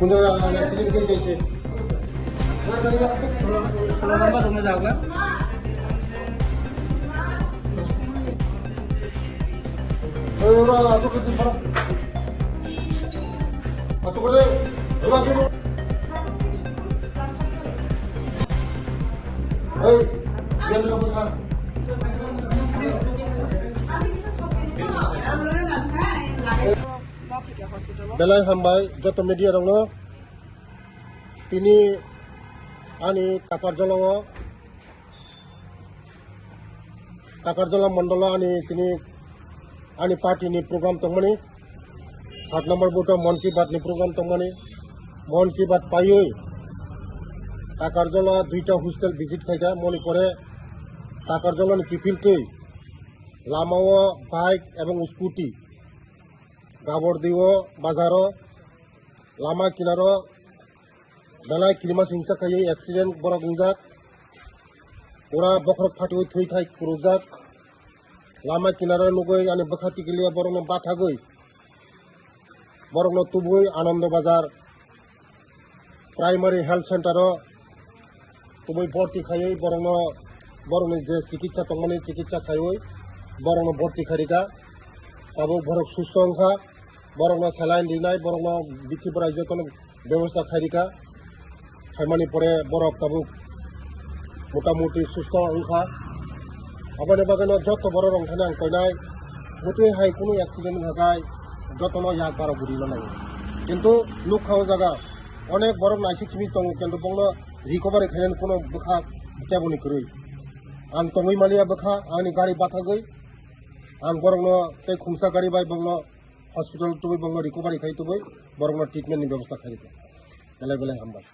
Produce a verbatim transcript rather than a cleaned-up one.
Kuno accident case ase. Belai hambai joto media rokno. Tini ani Takarjala o, Takarjala mondolo ani tini ani party ni program tongmani, sat number booth o Mon Ki Baat ni program tongmani, Mon Ki Baat paiwi Takarjala duita hostel visit khaikha, moni pore Takarjala ni kiphiltwi lama o bike ebong scooty Gabordi o bazar o lama kinaro belai kirima singsa khaiwi accident borok wngjak. Pura bokhorok phatwi thwi thai kwrwkjak. Lama kinaro nugwi ani bwkha tikiliya borokno bathagwi borokno tubui Anando Bazar Primary Health Center o tubui borti khaiwi borokno, borokni je chikitsa tongmani chikitsa khaiwi borokno borti khairika. Tabuk borok susto wngkha, borokno saline rinai, borokno bithi bwrai jotono bebosta khairika. Khaimani pore borok tabuk motamuti susto wngkha. Aboni bagwino joto borok rok thani ang koinai, mutwi hai kunu accident wngkha khai jotono yak baro guri mano. Kintu nukha o jaga onek borok naisik simi tongo, kintu bongno recovery khainani kuno bwkha keboni kwrwi. Ang tongwi maliya bwkha, ani gari bathagwi ang borokno tei khungsa gari bai bongno hospital tubui bongno recovery khai tubui borokno treatment ni bebosta khairika. Belai belai hambai.